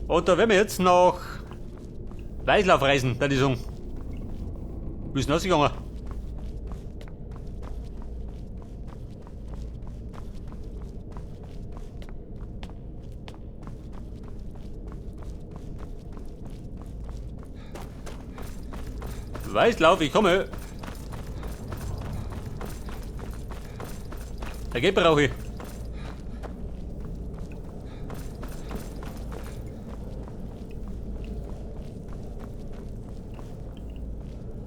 Und da werden wir jetzt nach Weißlauf reisen, da die sagen. Wie ist denn ausgegangen? Weißlauf, ich komme. Der Geld brauche ich.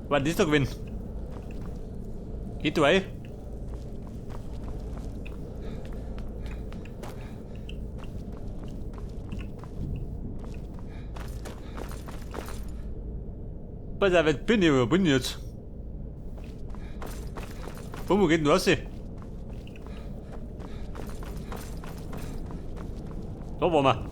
Was ist da gewesen? Geht du ein? Pass auf, jetzt bin ich, wo bin ich jetzt? Wo geht denn raus? Da waren wir.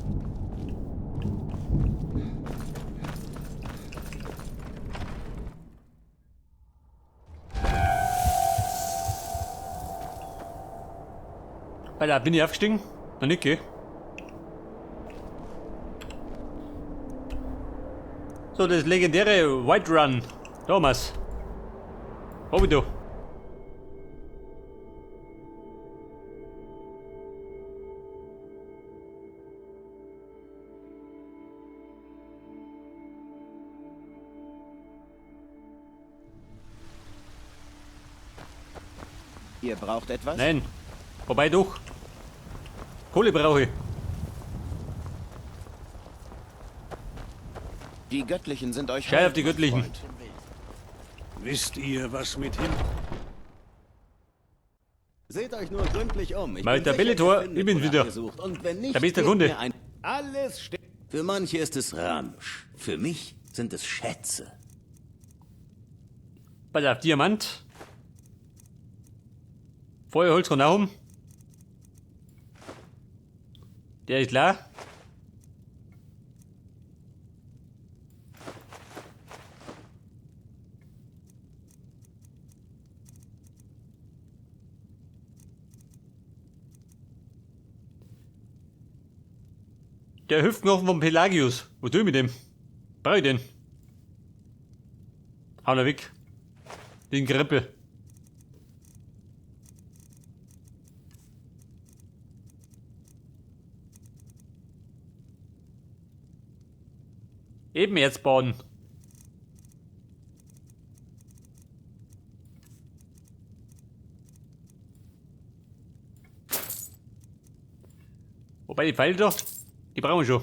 Alter, bin ich aufgestiegen? Noch nicht, gell? So, das legendäre Whiterun. Thomas. Hab ich da. Ihr braucht etwas? Nein. Wobei doch. Kohle brauche ich. Die Göttlichen sind euch Schei auf die hold, mein Göttlichen. Freund. Wisst ihr, was mit hin? Seht euch nur gründlich um. Ich Mein bin sicher, Beletor, ihr findet, ich bin wonach wieder. ihr sucht. Und wenn nicht, Da bist der gebt Kunde. mir ein Alles steht. Für manche ist es Ramsch. Für mich sind es Schätze. Pass auf, Diamant. Feuerholz kann auch um. Der ist klar. Der Hüftknochen vom Pelagius. Was tue ich mit dem? Brauch ich den? Hau ihn weg. Den Kreppel. Eben jetzt bauen. Wobei die Pfeile da, die brauchen wir schon.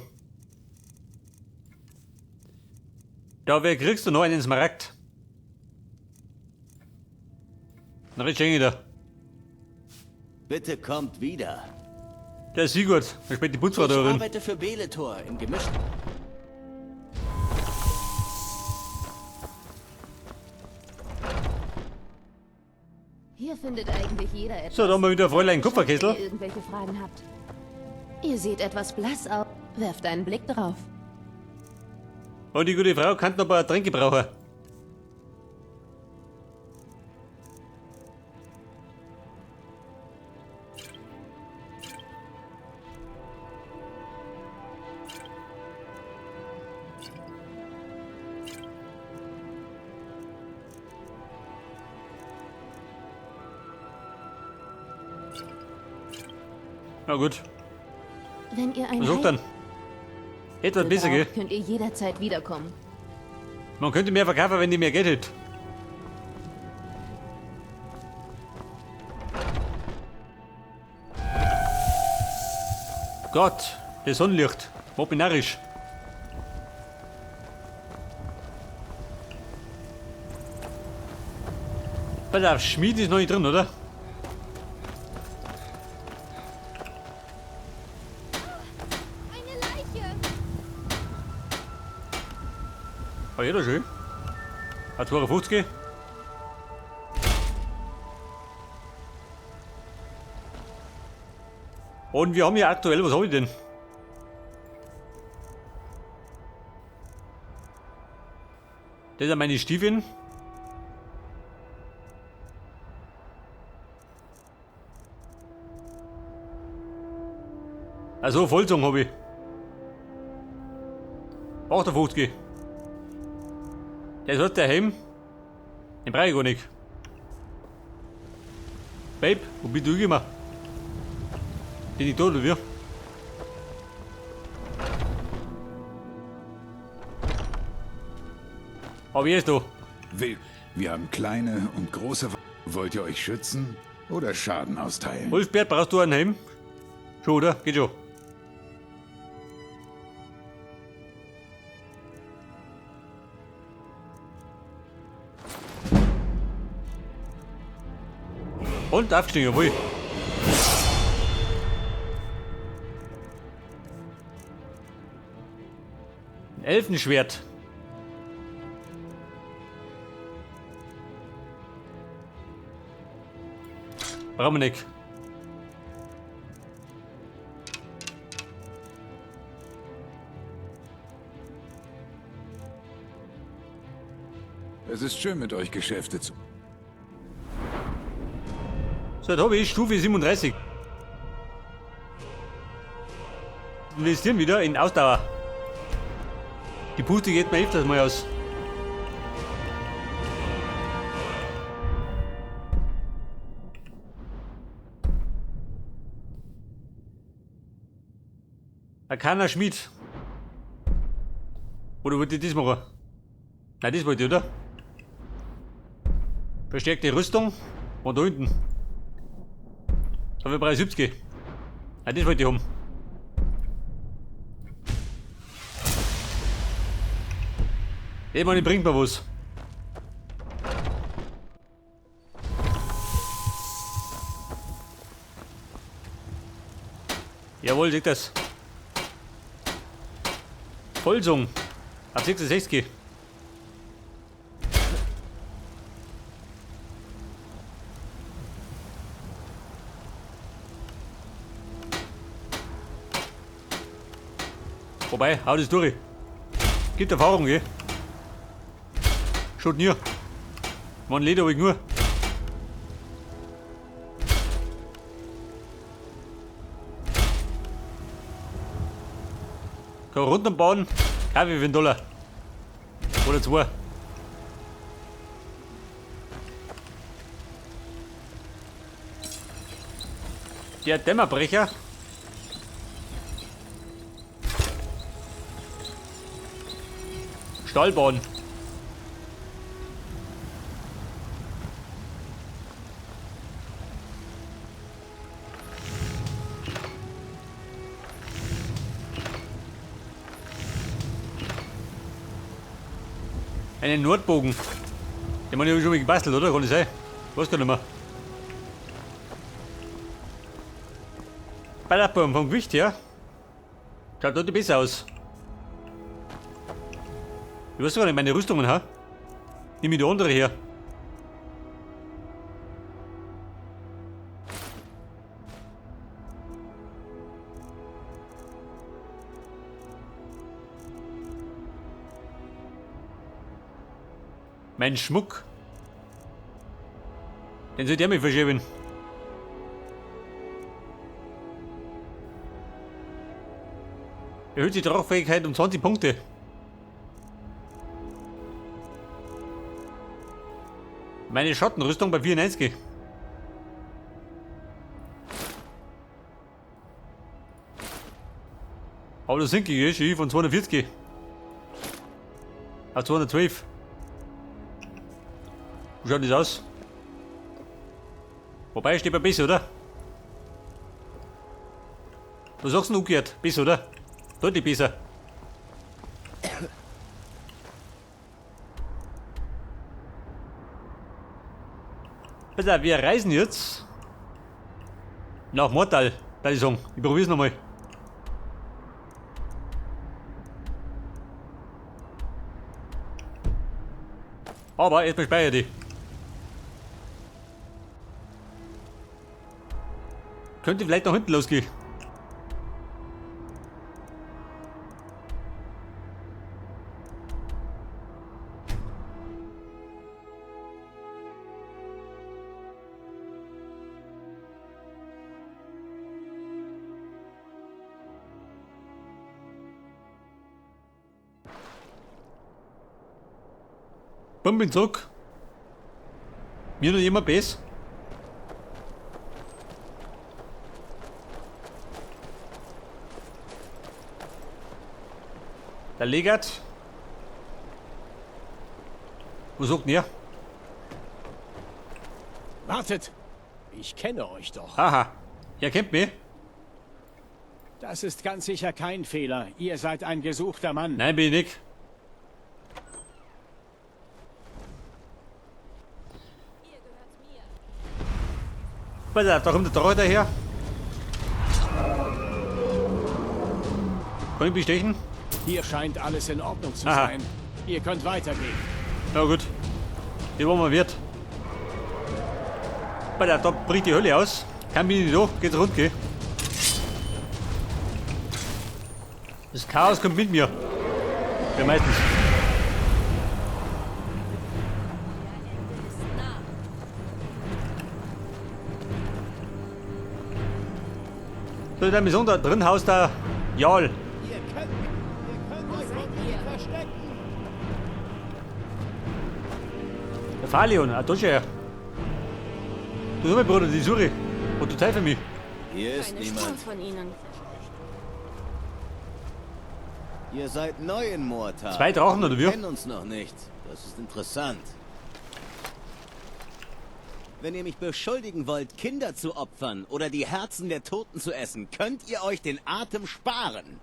Da, wer kriegst du noch einen Smaragd? Na, ich schenke da. Bitte kommt wieder. Der ist Sigurd, der spielt die Putzfrau Ich da drin. arbeite für Beletor im gemischten. Hier findet eigentlich jeder etwas. So, da haben wir wieder Fräulein Kupferkessel. Wenn ihr irgendwelche Fragen habt. Ihr seht etwas blass aus. Werft einen Blick drauf. Und die gute Frau kann noch ein paar Tränke brauchen. Na gut. Wenn ihr ein Versuch dann. Etwas besser, gell? braucht, könnt ihr jederzeit wiederkommen. Man könnte mehr verkaufen, wenn die mehr Geld hätte. Gott, das Sonnenlicht. Macht mich narrisch. Pass auf, Schmied ist noch nicht drin, oder? Eine Leiche! Ah, ja, das ist schön. 1,52. Und wir haben ja aktuell, was habe ich denn? Das sind meine Stiefeln. Also Vollzung habe ich. 58. Der hat der Helm. Den brauche ich gar nicht. Babe, wo bist du hingekommen? Bin ich da oder wie? Aber wer ist da? Wir haben kleine und große. Wollt ihr euch schützen oder Schaden austeilen? Wolfbert, brauchst du einen Helm? Schon, oder? Geht schon. Und aufgestiegen, jawohl. Ein Elfenschwert. Brauchen wir nicht. Es ist schön, mit euch Geschäfte zu. So, jetzt habe ich Stufe 37. Investieren wieder in Ausdauer. Die Puste geht mir öfters mal aus. Arcana Schmied. Oder wollte ich das machen? Nein, das wollte ich, oder? Verstärkte Rüstung. Und da hinten. Da haben wir 370. Nein, das wollte ich haben. Ich meine, bringt mir was. Jawohl, seht das. Vollsung. Ab 66. Wobei, hau das durch. Gibt Erfahrung, gell? Schaut nie. Man Leder hab ich nur. Kann runterbauen. Kaffee für einen Dollar. Oder zwei. Der Dämmerbrecher. Stahlbahn. Einen Nordbogen. Den haben wir schon mal gebastelt, oder? Kann das sein? Weiß gar nicht mehr. Ballerbaum vom Gewicht her. Schaut deutlich besser aus. Ich weiß gar nicht, meine Rüstungen, ha? Nimm ich die andere her. Mein Schmuck. Den sollt ihr mich verschieben. Erhöht die Tragfähigkeit um 20 Punkte. Meine Schattenrüstung bei 94. Aber das sinke ich schon von 240. Auf 212. Wie schaut das aus? Wobei, steht bei besser, oder? Was sagst du denn umgekehrt? Besser, oder? Deutlich besser. Pass auf, wir reisen jetzt nach Morthal, da ich sagen. Ich probier's nochmal. Aber erstmal speichere ich. Könnte vielleicht nach hinten losgehen. Bumm, bin zurück. Mir noch jemand besser? Der Legat. Wo sagt denn er? Wartet! Ich kenne euch doch. Aha. Er kennt mich. Das ist ganz sicher kein Fehler. Ihr seid ein gesuchter Mann. Nein, bin ich nicht. Pass auf, da kommt der Drache daher. Kann ich bestechen? Hier scheint alles in Ordnung zu Aha. sein. Ihr könnt weitergehen. Na gut. Hier wollen wir wird. Pass auf, da bricht die Hölle aus. Kann bin ich nicht da, geht's rund, gell? Das Chaos kommt mit mir. Ja, meistens. So, der Mission da drin haust der Jarl. Ihr könnt euch von mir nicht verstecken. Der Falion, ah, da schau her. Du mein Bruder, die Suri. Und du Teil für mich. Hier ist Keine Spur niemand. von ihnen. Ihr seid neu in Mortal. Zwei Drachen, oder wie? Wir kennen uns noch nicht. Das ist interessant. Wenn ihr mich beschuldigen wollt, Kinder zu opfern oder die Herzen der Toten zu essen, könnt ihr euch den Atem sparen.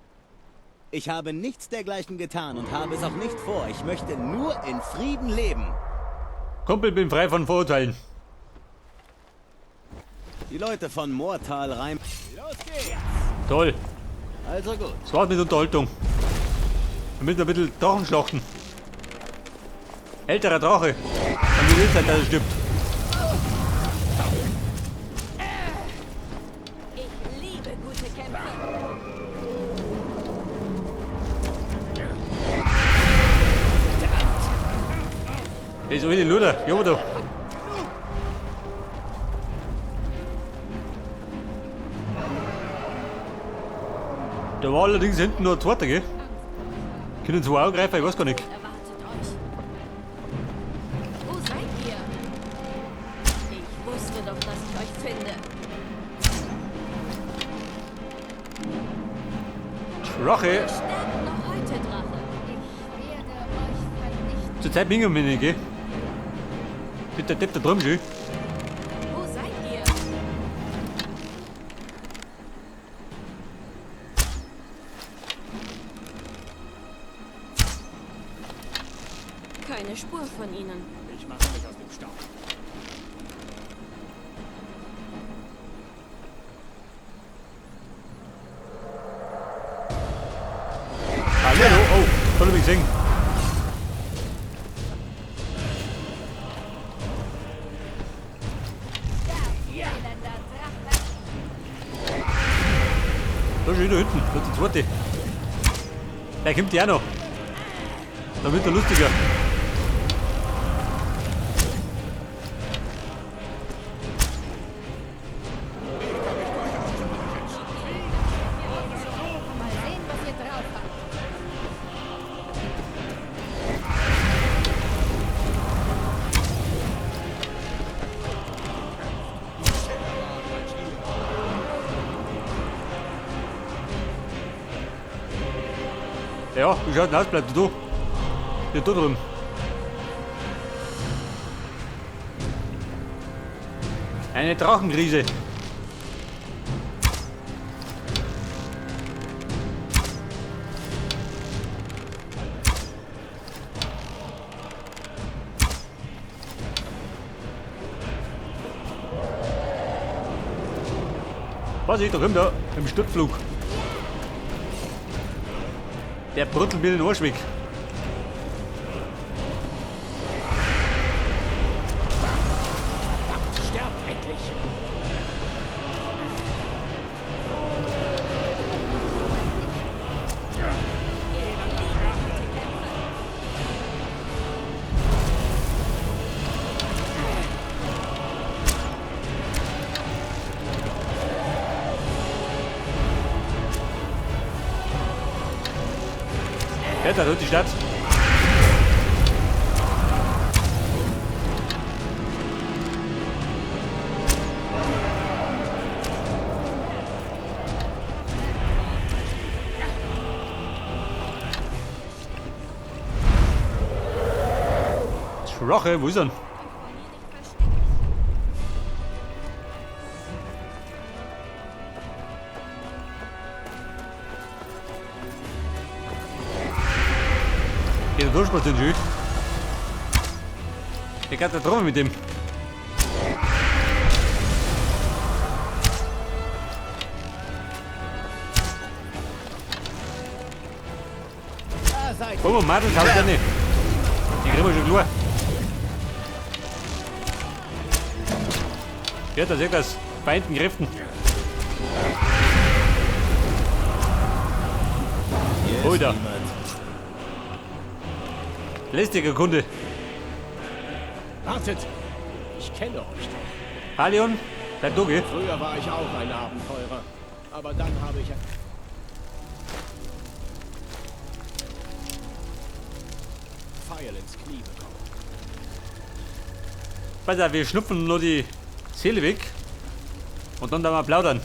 Ich habe nichts dergleichen getan und habe es auch nicht vor. Ich möchte nur in Frieden leben. Kumpel, bin frei von Vorurteilen. Die Leute von Mortal reim. Los geht's! Toll. Also gut. Das war's mit Unterhaltung. Wir müssen ein bisschen Drachen schlachten. Älterer Drache. Dann wird es Zeit, dass er stirbt. Ich liebe gute Kämpfe. Der ist eine Luder. Ja, da. Da war allerdings hinten noch ein zweiter, gell? Können zwei angreifen, ich weiß gar nicht. Erwartet euch. Wo seid ihr? Ich wusste doch, dass ich euch finde. Drache. Sterbt noch heute, Drache. Ich werde euch vernichten. Zurzeit bin ich nicht, gell? Der Depp da drüben schon. Wo seid ihr? Keine Spur von ihnen. Ich mache mich aus dem Staub. Hallo, oh, soll ich mich sehen? Da ist wieder hinten, da ist der zweite. Der kommt ja auch noch. Da wird er lustiger. Mal sehen, was ihr drauf habt. Ja, wie schaut denn aus? Bleibt da? Ja, da drüben. Eine Drachenkrise. Was ich da drüben da im Sturzflug. Der bruttelt mir den Arsch weg. Sterbt endlich! Ja, da tut die Stadt. Schroche, wo ist er denn? Geht er durchspazieren, schön. Ich kann da drum mit dem. Da seid ihr. Komm, Madel, schaut ja nicht. Die kriegen wir schon klar. Ja, da seht das. Feinden Kräften. Hier Oida. ist niemand. Lästiger Kunde. Wartet! Ich kenne euch doch. Halion, bleib du, gell? Früher war ich auch ein Abenteurer. Aber dann habe ich... Pfeil ins Knie bekommen. Pass auf, wir schnupfen nur die Seele weg. Und dann da mal plaudern.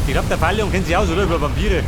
Ich glaub, der Palion kennt sich aus, oder? Über Vampire.